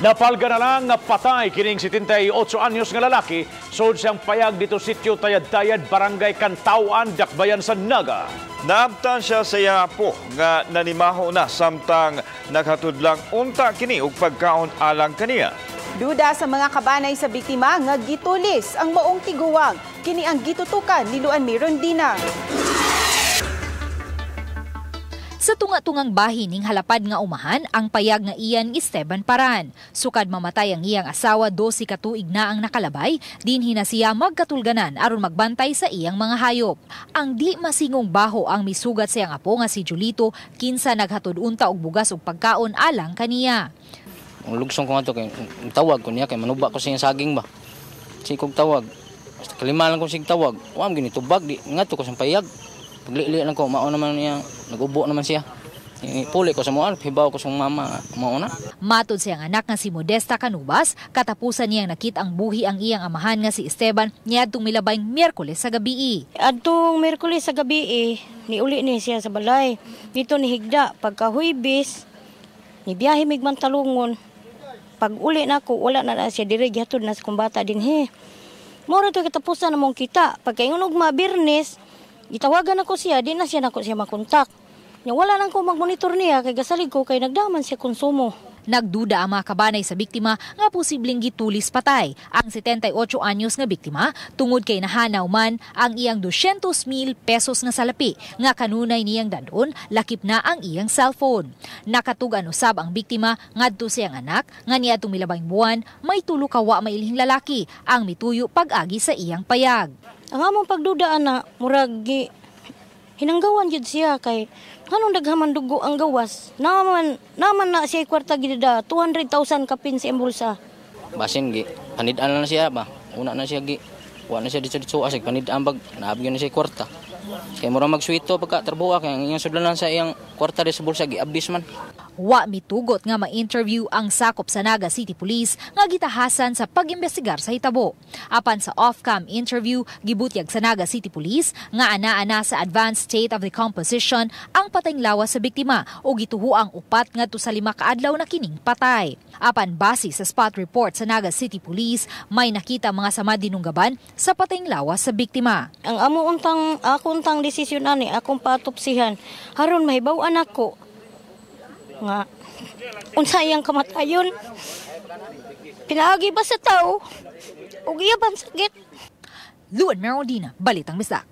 Napalga na lang nga patay kining 78 anyos nga lalaki sud siyang payag dito sitio Tayad-Tayad, Barangay Cantawan, Dakbayan sa Naga. Naabtan siya sa iyang apo nga nanimaho na samtang naghatod lang unta kini og pagkaon alang kaniya. Duda sa mga kabanay sa biktima nga gitulis ang maong tiguwang. Kini ang gitutukan ni Luan Mirondina. Sa tunga-tungang bahin ning halapad nga umahan ang payag nga iyan Esteban Paran. Sukad mamatay ang iyang asawa, 12 ka tuig na ang nakalabay, dinhi na siya magkatulganan aron magbantay sa iyang mga hayop. Ang di masingong baho ang misugat sa iyang apo nga si Julito, kinsa naghatod unta og bugas ug pagkaon alang kaniya. Ang lugsong ko nga to kay tawag ko niya kay manuba ko sa iyang saging ba. Sige kog tawag. Basta kalima lang ko sig tawag. Wa man ginitubag di ngadto ko sa payag. Paglili lang ko, mao naman niya, nagubo naman siya. Puli ko sa muan, hibaw ko sa mama, mao na. Matod siyang anak nga si Modesta Canubas, katapusan niyang nakita ang buhi ang iyang amahan nga si Esteban niadtong milabayng Miyerkules sa gabii. Adtong Miyerkules sa gabii, niuli ni siya sa balay. Dito ni higda, pagka Huwebes, ni biyahe mig Mantalungon. Pag uli nako, wala na na siya dire, gihatod na sa kumbata dinhi. Mora to katapusan namong kita. Pagkaingon og ma Biyernes, gitawagan ako siya, di na siya nako siya makontak. Nya wala lang ko magmonitor niya kay gasalig ko kay nagdaman siya konsumo. Nagduda ang mga kabanay sa biktima nga posibleng gitulis patay ang 78 anyos nga biktima tungod kay nahanaw man ang iyang 200,000 pesos nga salapi nga kanunay niyang dadon, lakip na ang iyang cellphone. Nakatug-an usab ang biktima ngadto siyang anak nga niadtong milabayng buwan may tulo ka wa mailhing lalaki ang mituyo pag-agi sa iyang payag. Ang among pagduda ana, murag gi hinanggawan jud siya kay nganong daghaman dugo ang gawas. Naman na siya kwarta gidida 200,000 kapin sa iyang bulsa. Basin gi panid-an na siya ba. Una na siya gi wa na siya dito asig panid-an bag naabgyan na siya kwarta. Kay mura magswito pagka trabuha kay ang iyang sudlanan sa iyang kwarta di sa bulsa gi abis man. Wa mitugot nga ma-interview ang sakop sa Naga City Police nga gitahasan sa pag-imbestigar sa hitabo. Apan sa off-cam interview, gibutyag sa Naga City Police nga ana-ana sa advanced state of decomposition ang patayng lawas sa biktima o gituho ang 4 ngadto sa 5 ka adlaw na kining patay. Apan base sa spot report sa Naga City Police, may nakita mga sama dinunggaban sa patayng lawas sa biktima. Ang amo untang ako untang desisyon ani akong paatopsihan haron mahibaw-an ako nga unsa iyang kamatayon, pinaagi ba sa tao ug iya bang sakit. Luan Merondina, Balitang Bisdak.